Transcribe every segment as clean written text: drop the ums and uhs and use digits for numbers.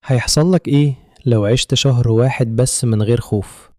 هيحصل لك ايه لو عشت شهر واحد بس من غير خوف؟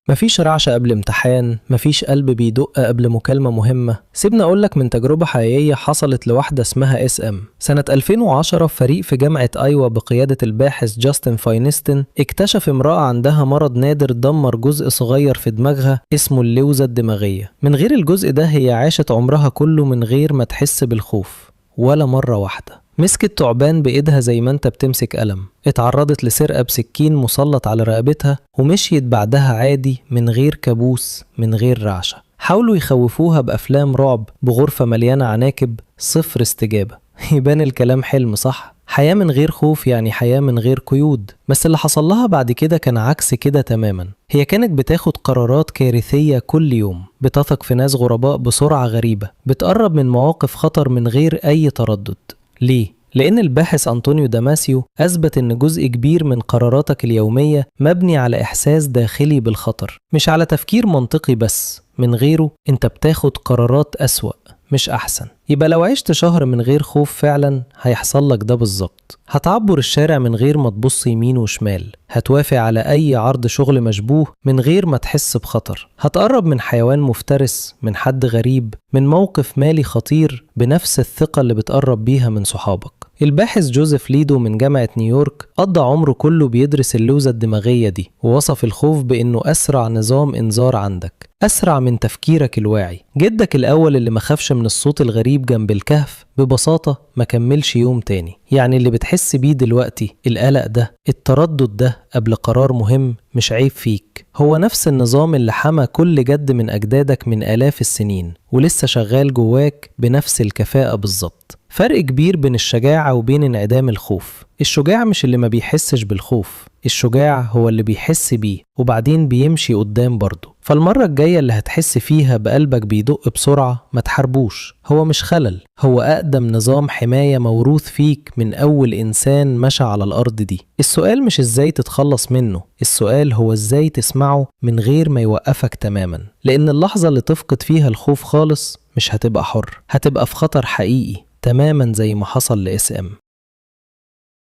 مفيش رعشة قبل امتحان، مفيش قلب بيدق قبل مكالمة مهمة. سيبنا أقولك من تجربة حقيقية حصلت لواحدة اسمها SM. سنة 2010 فريق في جامعة أيوا بقيادة الباحث جاستن فاينستين اكتشف امرأة عندها مرض نادر دمر جزء صغير في دماغها اسمه اللوزة الدماغية. من غير الجزء ده هي عاشت عمرها كله من غير ما تحس بالخوف ولا مرة واحدة. مسكت تعبان بإيدها زي ما انت بتمسك قلم، اتعرضت لسرقة بسكين مسلط على رقبتها ومشيت بعدها عادي من غير كابوس، من غير رعشة. حاولوا يخوفوها بأفلام رعب، بغرفة مليانة عناكب، صفر استجابة. يبان الكلام حلم صح؟ حياة من غير خوف يعني حياة من غير قيود. بس اللي حصل لها بعد كده كان عكس كده تماما. هي كانت بتاخد قرارات كارثية كل يوم، بتثق في ناس غرباء بسرعة غريبة، بتقرب من مواقف خطر من غير أي تردد. ليه؟ لأن الباحث أنطونيو داماسيو أثبت إن جزء كبير من قراراتك اليومية مبني على إحساس داخلي بالخطر، مش على تفكير منطقي بس. من غيره أنت بتاخد قرارات أسوأ مش أحسن. يبقى لو عشت شهر من غير خوف فعلا هيحصل لك ده بالظبط. هتعبر الشارع من غير ما تبص يمين وشمال، هتوافق على أي عرض شغل مشبوه من غير ما تحس بخطر، هتقرب من حيوان مفترس، من حد غريب، من موقف مالي خطير بنفس الثقة اللي بتقرب بيها من صحابك. الباحث جوزيف ليدو من جامعة نيويورك قضى عمره كله بيدرس اللوزة الدماغية دي، ووصف الخوف بأنه أسرع نظام إنذار عندك، أسرع من تفكيرك الواعي. جدك الأول اللي ما خافش من الصوت الغريب جنب الكهف ببساطة ما كملش يوم تاني. يعني اللي بتحس بيه دلوقتي، القلق ده، التردد ده قبل قرار مهم، مش عيب فيك. هو نفس النظام اللي حمى كل جد من أجدادك من آلاف السنين ولسه شغال جواك بنفس الكفاءة بالظبط. فرق كبير بين الشجاعة وبين انعدام الخوف. الشجاع مش اللي ما بيحسش بالخوف، الشجاع هو اللي بيحس بيه وبعدين بيمشي قدام برضه. فالمرة الجاية اللي هتحس فيها بقلبك بيدق بسرعة ما تحاربوش، هو مش خلل، هو أقدم نظام حماية موروث فيك من أول إنسان مشى على الأرض دي. السؤال مش إزاي تتخلص منه، السؤال هو إزاي تسمعه من غير ما يوقفك تماما. لأن اللحظة اللي تفقد فيها الخوف خالص مش هتبقى حر، هتبقى في خطر حقيقي تماما زي ما حصل لإس إم.